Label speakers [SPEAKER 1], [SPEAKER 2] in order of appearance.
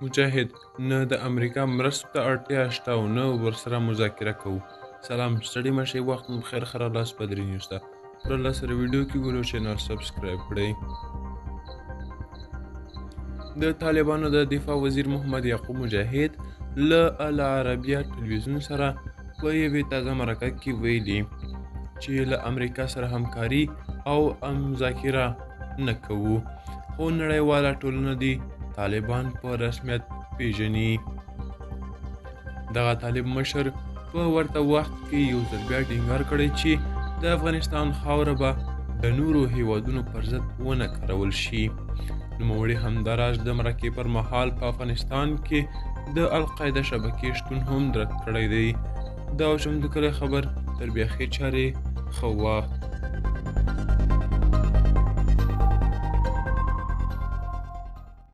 [SPEAKER 1] مجاهد: نه د امریکا مرستو ته اړتیا شته او نه ورسره مذاکره کوو. سلام، ستړي مه شئ، وخت مو بخیر. ښه راغلاست بدري نیوز ته. پر الله سره ویډیو کې ګورو، چینل سبسکرایب کړئ. د طالبانو د دفاع وزیر محمد یعقوب مجاهد له العربیه ټلویزیون سره په یوې تازه مرکه کې ویلي چې له امریکا سره همکاري او مذاکره نه کوو، خو نړیواله ټولنه دې طالبان په رسمیت پیژني. دغه طالب مشر په ورته وخت کې یو ځل بیا ټینګار کړی چې د افغانستان خاوره به د نورو هیوادونو پر ضد ونه کارول شي. نوموړي همداراز د مرکې پر مهال په افغانستان کې د القاعده شبکې شتون هم رد کړی دی. دا او چمتو کړی خبر. تر بیا ښې چارې، ښه وخت.